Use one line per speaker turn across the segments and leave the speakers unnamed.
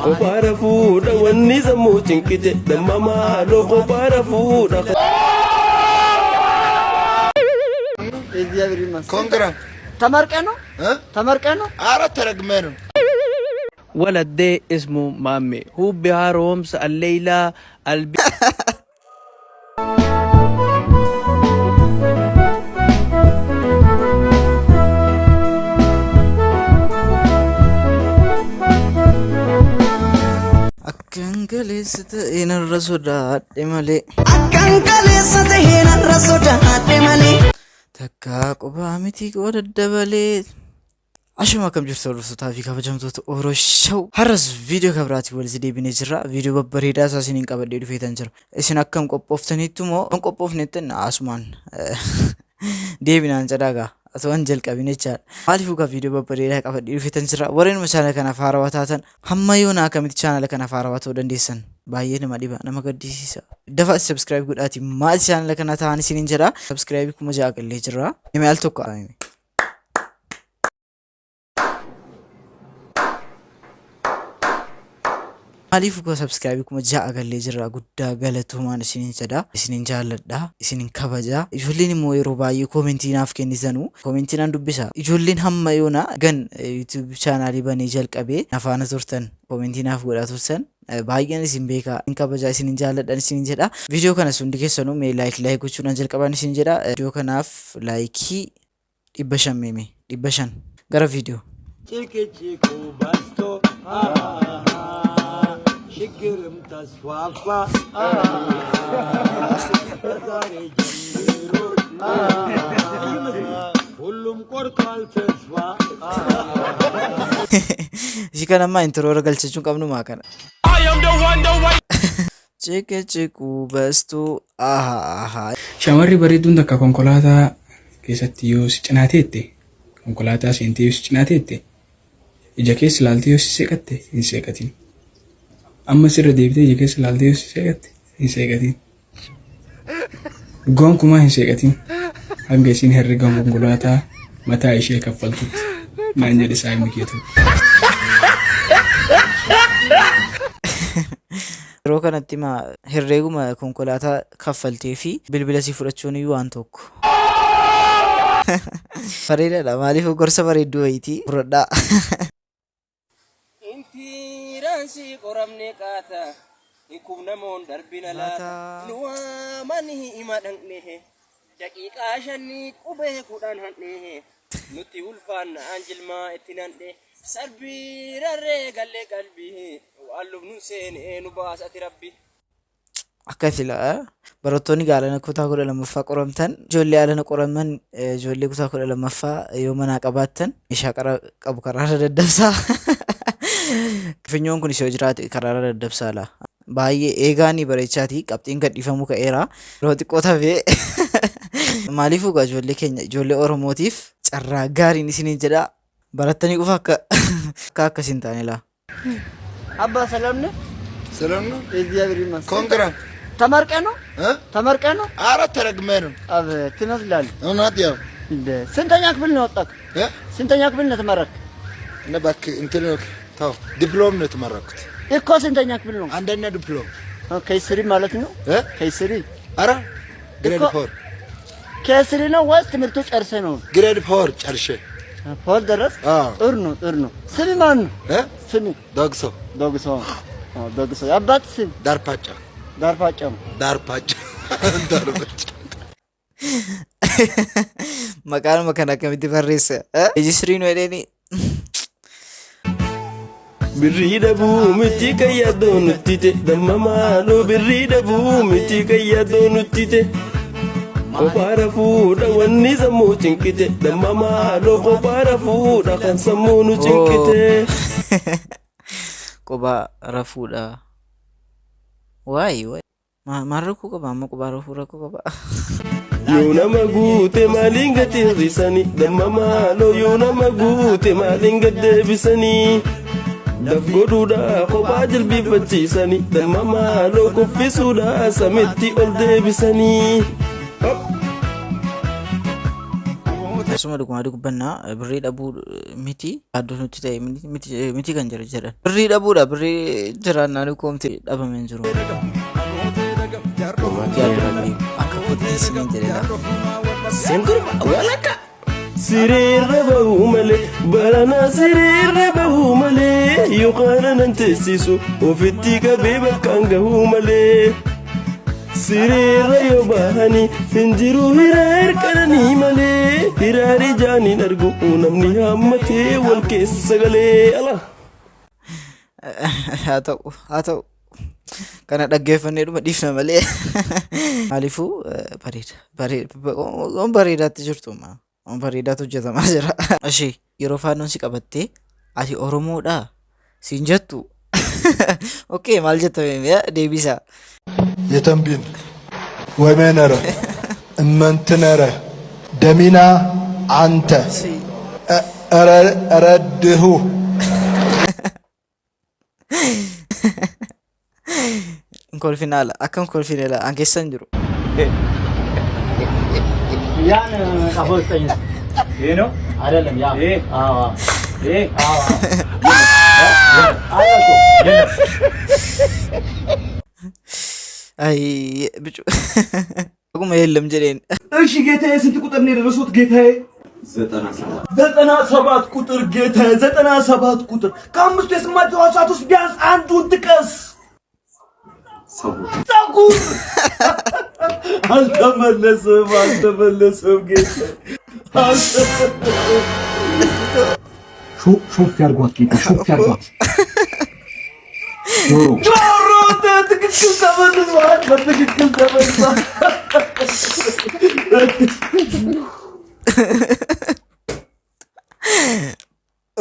Kophaa rafuudha wanni sammuu cinqite damma maaloo kophaa rafuudha.
እግዚአብሔር ይመስገን።
ኮንግራ
ተመርቀህ ነው?
እ?
ተመርቀህ ነው?
ኧረ ተረግሜ ነው።
ولد ده اسمه مامي هو بهارومس الليلة البي.
Akkan kaleessa ta'e narra sodaadhe malee.
Akkan kaleessa ta'e narra sodaadhe malee.
Takkaa qophaa miti qooda dabalee. Ashuma akkam jirtu hordoftoota fi kabajamtoota Oro Show. Har'as viidiyoo kabiraatiin walitti deebinee jirra. Viidiyoo babbareedaa isaa isiniin qabadhee dhufeetan jira. Isin akkam qophooftaniittu moo hin qophoofnettan asumaan deebinaan jedhaa gaa. Otoo hin jalqabin jechaadha. Maaliif egaa viidiyoo babbareedaa qabadhee dhufeetan jira. Warreen chaanala kanaaf haarawaa taatan hamma yoona akkamitti chaanala kanaaf haarawaa ta'uu dandeessan? Baay'ee nama dhiba, nama gaddisiisa. Dafa subscribe godhaati maal chaanala kana ta'an isiniin jedha. Subscribe 6,000 gallee jirra. Himi al tokko. Maaliif egaa subscribe 6,000 gallee jirra. Guddaa galatoomaan isiniin jedha. Isiniin jaalladha. Isiniin kabaja. Ijoolleen immoo yeroo baay'ee koomentii naaf kennitanu. Koomentii naan dubbisa. Ijoolleen hamma yoona gan YouTube chaanaalii banee jalqabee nafaana turtan. Koomentii naaf godhaa turtan. Baay'een isin beeka. Isin kabaja, isiniin jaalladhan isiniin jedha. Viidiyoo kanas hundi keessanuu mee like like gochuudhaan jalqaban isin jedha. Viidiyoo kanaaf laayikii 500 meeme 500 gara viidiyoo.
ጭቅጭቁ በዝቶ ችግርም ተስፋፋ ከዛሬ ጀምሮ ሁሉም ቆርጧል ተስፋ።
Ishii kana ammaa intro irra galchachuu hin qabnu maa kana. Ciqiciquu bastuu aha aha.
Shamarri bareedduun takka konkolaataa keessatti yoo si cinaa teette, konkolaataa seentee yoo si cinaa teette, ija keessa ilaaltee yoo si seeqatte hin seeqatin. Ammas irra deebitee ija keessa ilaaltee yoo si seeqatte hin seeqatin. Gonkumaa hin seeqatin. Hanga isiin herrega konkolaataa mataa ishee kaffaltutti naan jedhe saayimni kee tokko.
Yeroo kanatti ma herreeguma konkolaataa kaffaltee fi bilbila si fudhachuun iyyuu waan tokko. Bareedaadha. Maaliif gorsa bareedduu wayitii fudhadhaa.
Intiiraan qoramne qaata hinkubnamoon darbina laata nu waamanii hima dhaqne daqiiqaa shanii qubee 10 hanne nutti ulfaannaan jilmaa itti nanne sarbii rarree gallee qalbii waan lubnuun seene nu baasati rabbi.
Akkas ila barattoonni gaalana kutaa 12ffaa qoramtan ijoollee alana qoraman ijoollee kutaa 12ffaa yoo manaa qabaattan meeshaa qara qabu karaarra daddabsaa. Finyoon kunis yoo jiraate karaarra daddabsaa laa. Baay'ee eegaanii bareechaati qabxiin gadhiifamuu ka'eera. Yeroo xiqqoo tafee maaliifuu egaa ijoollee keenya ijoollee Oromootiif carraa gaariin isiniin jedha. Barattanii qofa akka akka akkas hin taane laa.
አባ ሰላም ነህ?
ሰላም ነው።
እግዚአብሔር ይመስገን።
ኮንግራ
ተመርቀህ ነው?
እ?
ተመርቀህ ነው?
ኧረ ተረግሜ ነው።
አቤት ትመስላለህ።
እውነት ያው
እንደ ስንተኛ ክፍል ነው የወጣህ?
እ?
ስንተኛ ክፍል ነው የተመረቅክ?
እኔ እባክህ እንትን ነው ተው፣ ዲፕሎም ነው የተመረኩት።
እኮ ስንተኛ ክፍል ነው?
አንደኛ ዲፕሎም።
K3 ማለት ነው?
እ?
K3
ኧረ grade 4።
K3 ነው ወይስ ትምህርቱ ጨርሰህ ነው?
Grade 4 ጨርሼ።
Four ደረስ?
አዎ።
ጥሩ ነው ጥሩ ነው። ስም ማን ነው?
እ?
ስም
ዶግሶ።
ዶግሶ። አዎ ዶግሶ። የአባት ስም?
ዳርፓጫ።
ዳርፋጫ ነው።
ዳርፓጫ ዳርፓጫ።
Maqaanuma kana akkamitti barreessa? Reejistiriin jedheeni.
Birrii dhabuu miti kan yaaddoo nutti ta'e damma maaloo birrii dhabuu miti kan yaaddoo nutti ta'e. Kophaa rafuudha wanni sammuu cinqite damma maaloo kophaa rafuudha kan sammuu nu cinqite.
Kophaa rafuudha. Waayee waayee. Maal rakkoo qaba amma kophaa rafuu rakkoo qaba?
Yoo nama guute maaliin gadi hir'isanii damma maaloo yoo nama guute maaliin gad deebisanii. Daf godhuudha kophaa jilbiifachiisanii damma maaloo kuffisuudha samitti ol deebisanii.
Asuma dhugumaa dubbannaa birrii dhabuu miti yaaddoo nutti ta'e miti kan jedhu jedhan. Birrii dhabuudha birrii jiraannaan koomte dhabame hin jiru. Akka kottii isiniin jedhedha.
Sireerra bahuu malee barana sireerra bahuu malee yookaan nan teessisu ofitti qabee bakkaan gahuu malee. Sireerra yoo bahanii hin jiru hiraar qananii malee hiraar ijaan hin argu namni hammatee wal keessa galee ala.
Haa ta'u haa ta'u kana dhaggeeffannee dhuma dhiifna malee maaliifuu bareeda bareeda waan bareedaatti jirtu waan bareedaatu hojjetamaa jira. Ishee yeroo faannoon si qabattee ati Oromoodhaa siin jettu okay maal jetta mee deebisaa.
የተንቢን ወመነረ እመንትነረ ደሚና አንተ ረድሁ
Hin kolfinaa la akka hin kolfine la an keessa hin jiru.
ያን ቀፎ ስጠኝ። ይሄ ነው አይደለም? ያ አዎ፣ ይሄ አዎ፣ አዎ፣
Ayi bicu akkuma yeellam jedheen.
እሺ ጌታዬ፣ ስንት ቁጥር ነው የደረሱት ጌታዬ? 97 ቁጥር ጌታዬ፣ 97 ቁጥር። ከአምስቱ የስሜት ሕዋሳት ውስጥ ቢያንስ አንዱን ጥቀስ። ፀጉር። አልተመለሰም፣ አልተመለሰም ጌታዬ፣ አልተመለሰም።
ሾፍ ያርጓት ጌታ፣ ሾፍ ያርጓት። ጆሮ።
ጆሮ ትክክል ተመልሷል። በትክክል ተመልሷል።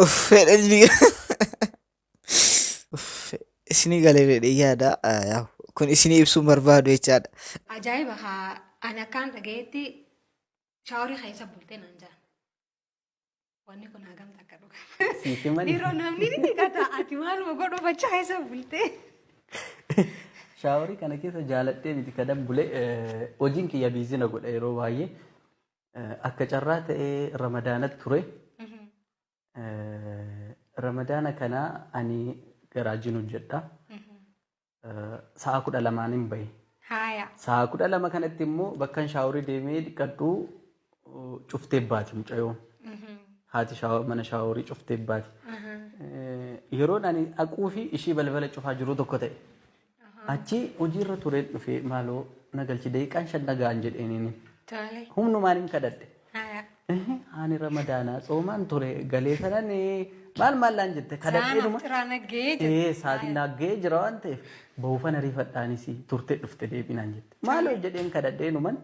Uff uff isinii galee jedhee yaada kun isinii ibsuun barbaadu jechaadha.
Ajaa'iba haa ani akkaan dhagayetti shaaworii keessa bultee naan jaan. Wanni kun hagam takka dhuga. Yeroo namni ni dhiqata ati maaluma godhuuf achi keessa bultee.
Shaaworii kana keessa jaaladhee miti kanan bule, hojiin kiyya busy na godha yeroo baay'ee. Akka carraa ta'ee Ramadaanatti ture. Ramadaana kana ani garaajiin hojjedha. Sa'a 12n hin bahe. Sa'a 12 kanatti immoo bakkan shaaworii deemee dhiqadhu cuftee baati mucayyoon. Haati mana shaaworii cuftee baati. Yeroon ani dhaquu fi ishii balbala cufaa jiru tokko ta'e. Achi hojiirra tureen dhufee maaloo na galchi daqiiqaan 5 nagaan jedheenini. Humnumaan hin kadhadhe. Ani Ramadaanaa tsoomaan ture galee sanan maal maal laan jette kadhadheenuma. Sa'aatiin naggee jira waan ta'eef bahuufan ariifadhaanis turtee dhufte deebinaan jette. Maaloo jedheen kadhadheenuman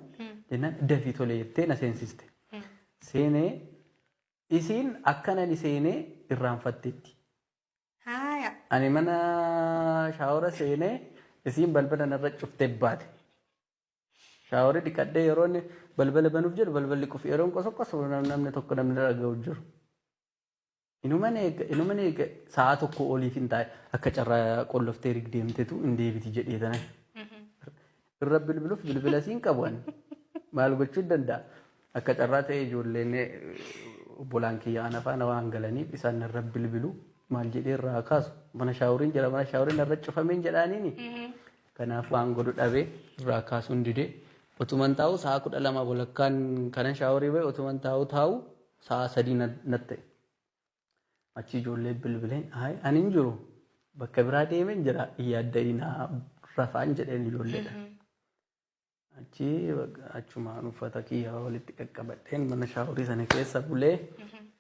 jennaan dafii tole jettee na seensiste. Seenee isiin akkanan seenee irraanfatteetti. Ani mana shaawora seenee isiin balbala narra cuftee baate. Shaaworii dhiqadhee yeroo inni balbala banuuf jedhu balballi qufi yeroon qosoqosu namni tokko namni dhaga'u jiru. Inuman eega inuman eega sa'a tokko oliif hin taa'e akka carraa qolloftee deemteetu hin deebiti jedhee tana. Irra bilbiluuf bilbila siin qabu ani. Maal gochuu danda'a? Akka carraa ta'e ijoolleen obbolaan kiyya ana faana waan galaniif isaan irra bilbilu maal jedhee irraa kaasu mana shaaworiin jira mana shaaworiin irra cufameen jedhaaniini. Kanaaf waan godhu dhabee irraa kaasuun didee otuman taa'u sa'a 12 walakkaan kanan shaaworii bahe otuman taa'u taa'u sa'a 3 natti ta'e. Achi ijoollee bilbileen hayi ani hin jiru bakka biraa deemeen jira yaadda'inaa rafaan jedheen ijoolleedha. Achi achumaan uffata kiyyaa walitti qaqqabadheen mana shaaworii sana keessa bulee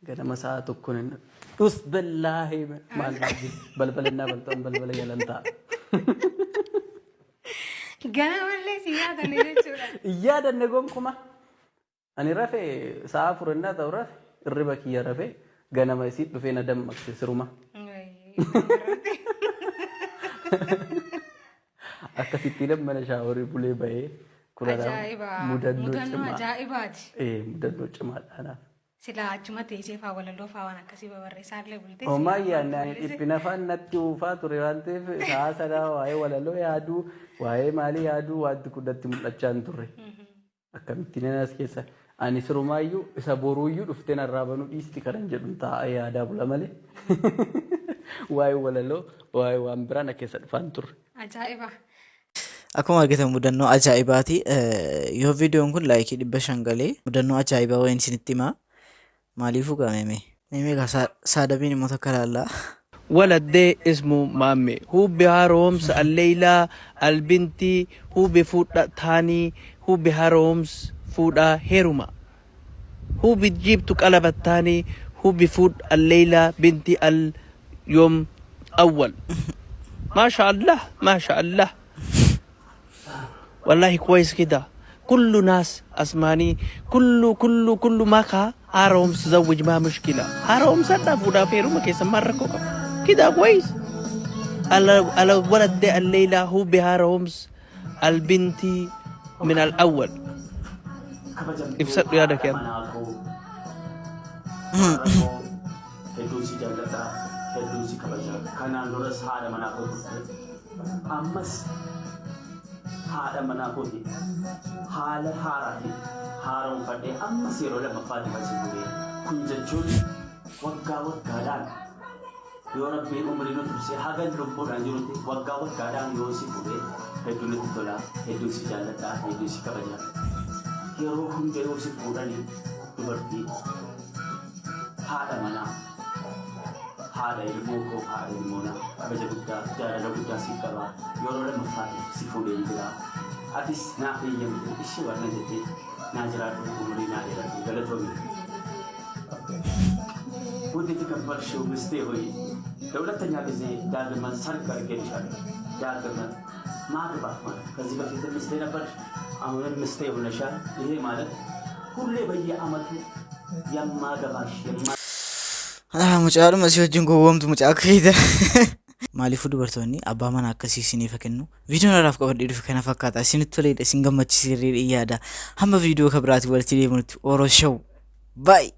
ganama sa'a tokkoon dhus bellaahi maal balbala innaa balxoon balbala jalan ta'a.
Ganamallee si yaadanne jechuudha.
Hin yaadanne gonkumaa. Ani rafee sa'a 4 innaa ta'u rafe irriba kiyya rafee ganama isii dhufee na dammaqse siruma. Akkasitti mana shaaworii bulee bahee
Ajaa'iba!
Mudannoo
Mudannoo
cimaa.
ajaa'ibaati.
Mudannoo cimaadha anaaf.
Silaa achuma teessee faa walaloo faa waan akkasii babarreessaa illee bultee.
Homaa yaadne ani dhiphina afaan natti uufaa ture waan ta'eef sa'a sanaa waa'ee walaloo yaaduu waa'ee maalii yaaduu wanti kun natti mul'achaa hin turre. Akkamittiin as keessa Ani sirumaayyuu isa boruuyyuu dhuftee narraa banuu dhiisti kanan jedhu taa'ee yaadaa bula malee. Waa'ee walaloo, waa'ee waan biraa na keessa dhufaan turre.
Ajaa'iba.
Akkuma argitan mudannoo ajaa'ibaati. Yoo viidiyoon kun like 500 galee mudannoo ajaa'ibaa wayiin isinitti himaa. Maaliifuu gaa meemee? Meemee gaa saadabiin immoo takka laallaa.
ولد ده اسمه مامي، هو بهارومس الليلة البنتي، هو بفوت تاني، هو بهارومس فودا هيروما، هو بتجيب تقلب التاني، هو بفوت الليلة بنتي اليوم أول. ما شاء الله، ما شاء الله، والله كويس كده. كل ناس أسماني كل كل كل ما كا هارومس زوج، ما مشكلة، هارومس هذا فودا فيروما كيس مرة كوكا كده كويس. الولد ده الليلة هو بهارومس البنت من الأول. ibsadhu yaada kee.
Hedduun si jaalladha, hedduun si kabaja. Kanaan duras haadha manaa koo turte. Ammas haadha manaa kooti. Haala haaraatiin haaromfadhee ammas yeroo lammaffaatti kan si fuudhee. Kun jechuun waggaa waggaadhaan yoo rabbiin umurii nu turse, haga lubbuudhaan jirutti waggaa waggaadhaan yoo si fuudhee hedduun natti tola, hedduun si jaalladha, hedduun si kabaja. Yeroo hunda yoo si fuudhanii dubartii haadha manaa, haadha ilmoo koo, haadha ilmoonaa, kabaja guddaa, jaalala guddaa siif qaba. Yeroo lammaffaatiif si fuudheen jira. Atis naaf eeyyamte ishee warra jettee naa jiraadhu, umurii naa dheeradhu, galatoomi. ውድ የተከበርሽው ሚስቴ ሆይ፣ ለሁለተኛ ጊዜ ዳግመ ሰርግ አድርጌልሻለሁ። ዳግመ ማግባት ማለት ከዚህ በፊት ሚስቴ ነበርሽ፣ አሁንም ሚስቴ ሆነሻል። ይሄ ማለት ሁሌ በየዓመቱ የማገባሽ የማ
Mucaadhuma si wajjin gowwoomtu mucaa keeyda. Maaliifuu dubartoonni abbaa manaa akkasii isiniif haa kennu. Viidiyoon har'aaf qabadhee dhufe kana fakkaata. Isinitti toleedha, isin gammachiiseera yaada. Hamma viidiyoo kan biraatiin walitti deebinutti Oro Show. Bye!